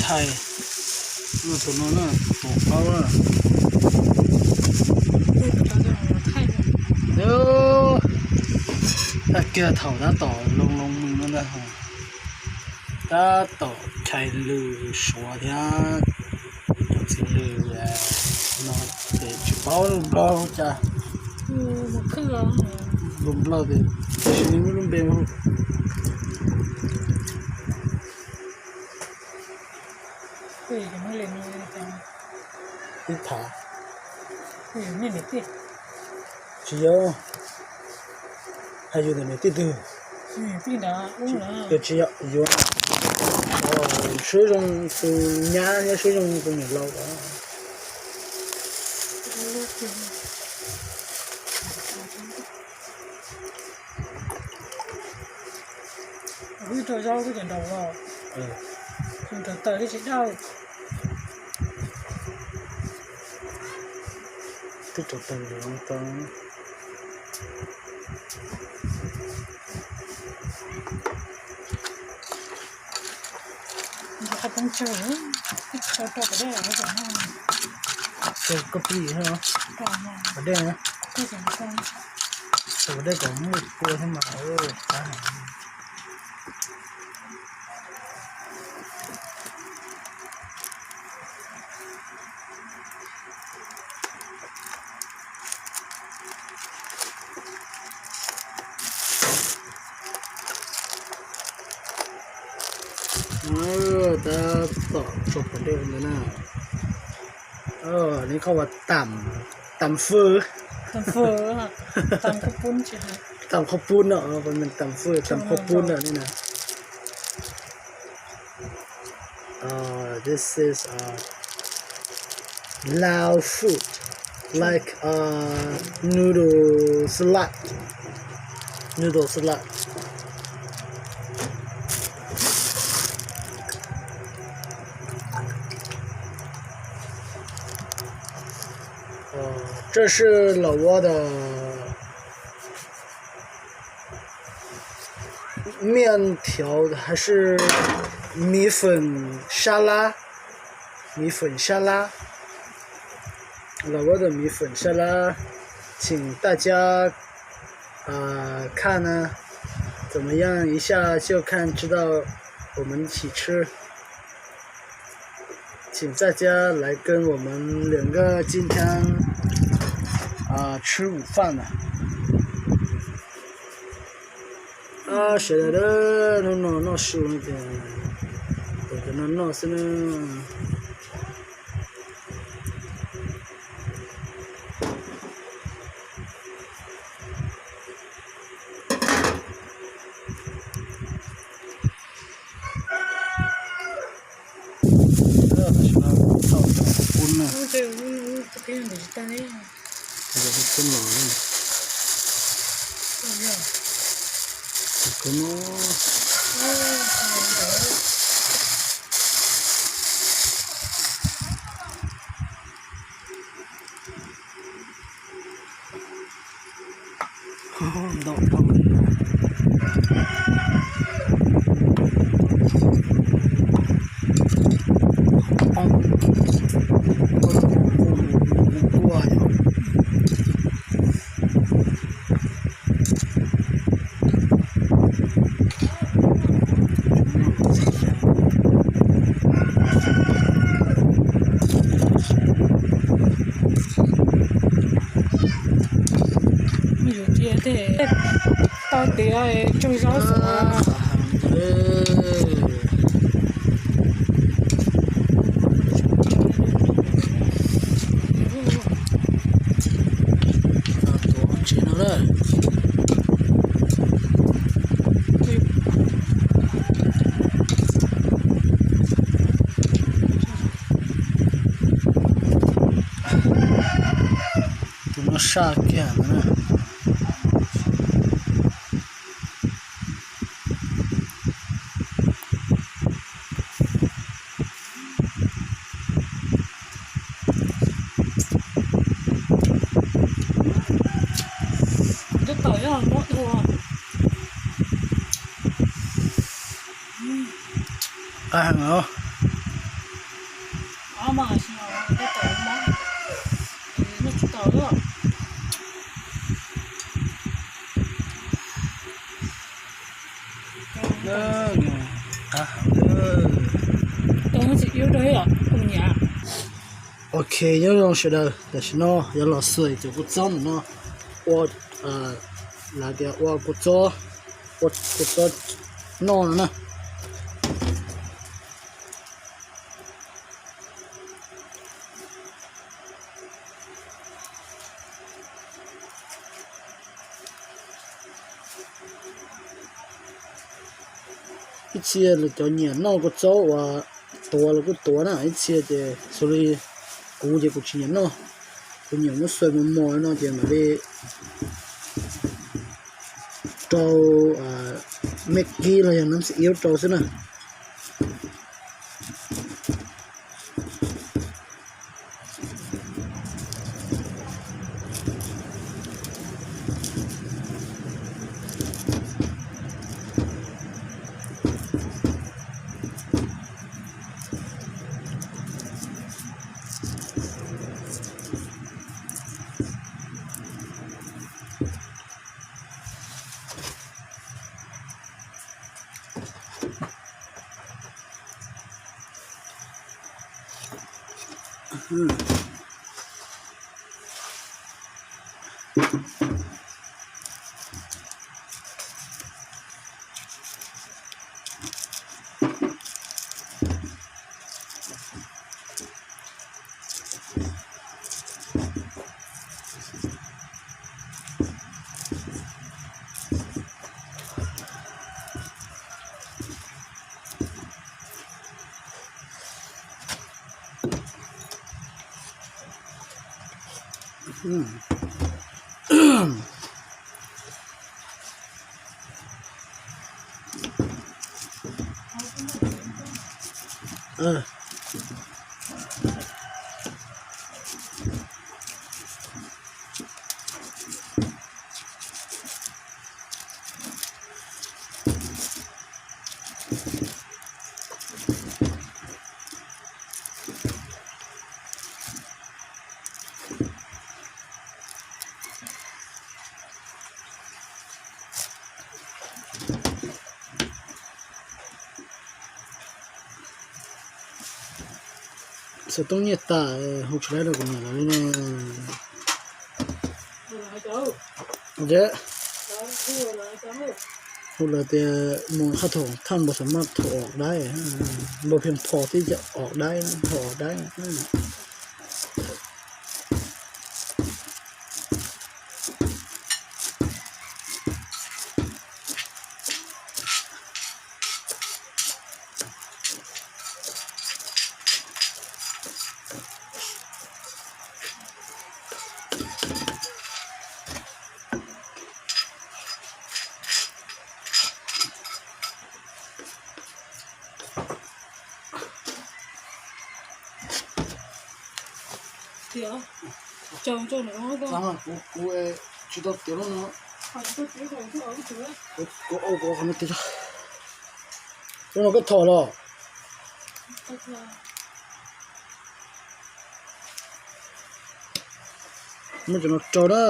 Thaij, tus no na, tus qaub na. Tag kiag thaum tab tom loo loo mws no ntag, tab tom chais lws suav thiab cov txiv lws no ces tsis paub lus Nplog cas. Lus Nplog tias, tiam sis nws muaj lub npe. Ib thav, tsis yog, hais yus tus niam tij twg? Yog tsis yog yuav, suab zoo tus nyab thiab suab zoo tus niam laus os. Wb rau zaub wb cov nraud los, nraud taws li tsis daj. Twb rau taws lawm tau. Qhov poob tsawg, rau rau pov dej los, rau koj plig, pov dej, rau pov dej kom muaj kua thiab mas. Tab tom tso pov dej ntawd na. Nws qhov uas tam, tam fwj, tam qhov pub no, tam fwj, tam qhov pub no na. Uh, this is uh, Lao food, like uh, noodle salad. Noodle salad. 这是老挝的 面条还是米粉沙拉？米粉沙拉，老挝的米粉沙拉，请大家啊、看呢，怎么样？一下就看，知道我们一起吃。 请大家来跟我们两个今天啊吃午饭呢。Sawv daws, hnub no noj su no ces, ua cov no noj xwb na. Tam sim no tau cov qhaub pub na. Cov qhaub pub los na. Cov no. Ntau dhau li. Qhov poob, kuaj yom. Yus cia tej tau tiav tsaug zog xwb. Tuav tsev no lawm. Tus no saj kiag ntawd na. Qab heev os. Ok, nyob zoo sawv daws, tam sim no yuav los xuas cov kua txob ntawm no ua, lawv tias ua kua txob, ua kua txob noj no na. Ib txhia cov nyiam noj kua txob uas tuav los kuj tuav na, ib txhia ces xws li kuv ces kuv tsis nyiam noj, kuv nyiam muab xuas mos mos no ces mam li rau me kib los yog nab xim iab rau xwb na. Xov tooj nyiaj tas, hu tsis laib rau kuv niam lawv li ne. Hu lawv tias mus qhab thaum thaj npau suav maj thaum os daib, npau phiaj phom tib cam os daib, thaum os daib. Kuv, kuv tsis tau tiav lub no. Kuv, kuv, kuv, kuv, lub no koj thom los. Muab cov no rau na.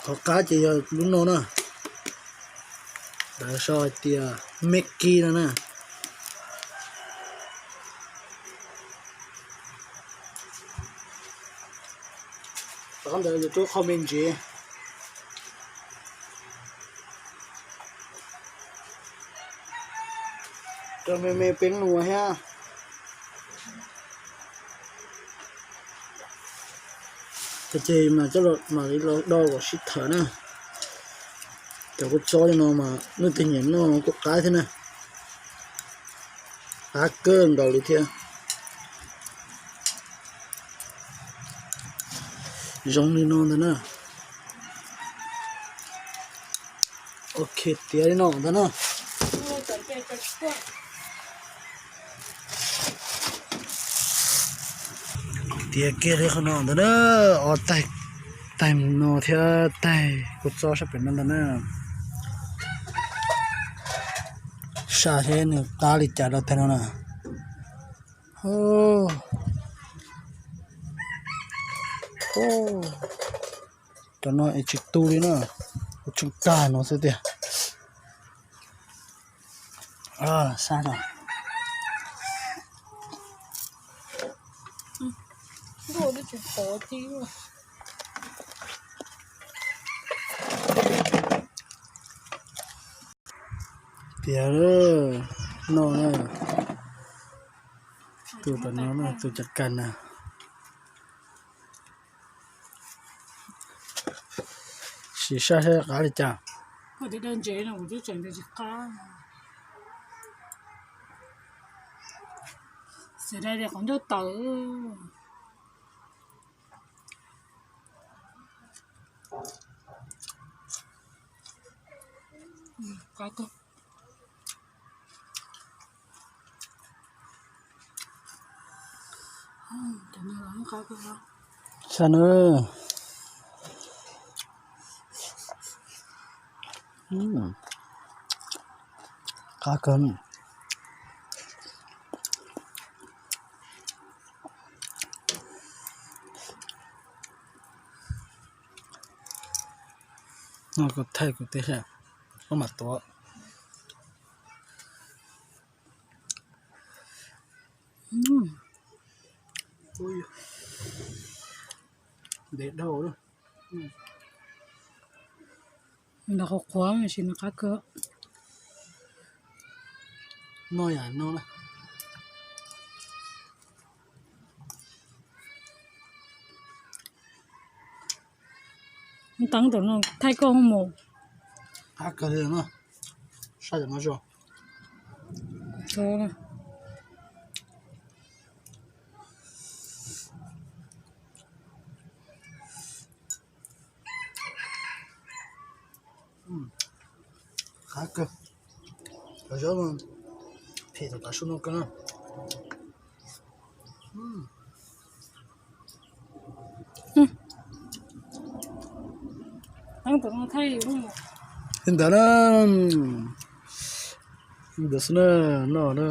Qhov qab ces yog lub no na. Lawv sau hais tias me kib no na. Tom qab ntawd yus rub qhov me ntsev rau me me peeb no thiab. Ces mas coj los mam li los do kom sib thawm na. Cov kua txob li no mas leej twg nyiam noj kuj qab thiab na. Qab kawg nkaus li thiab. Zoo li no ntag na. Ok, tiav li no ntag na. Tiav kiag li qhov no ntag na. Ob taig, taig no thiab taig kua txob sab pem no ntag na. Tsa seb nws qab li cas rau tag no na. Cov no es tsis tu li na, kuv tseem tag no xwb tiag. Sab no. Tias no, tus tom no, tus cov kas na. Sim saib seb qab li cas. Xav tias qhov ncauj tawv. Saib na. Qab kawg. No kuv thaij kuv tej, koj mam tuav. Ntev dhau. Nws qhuav qhuav mas sim nws qab kawg. Noj yam no na. Teeb tom no thaij koj mus. Qab kawg li no. Saib cov no zoo. Qab kawg. Cov zaub no phim tom tav su no kawg na. Li ntawd na, li ntawd xwb na, noj na.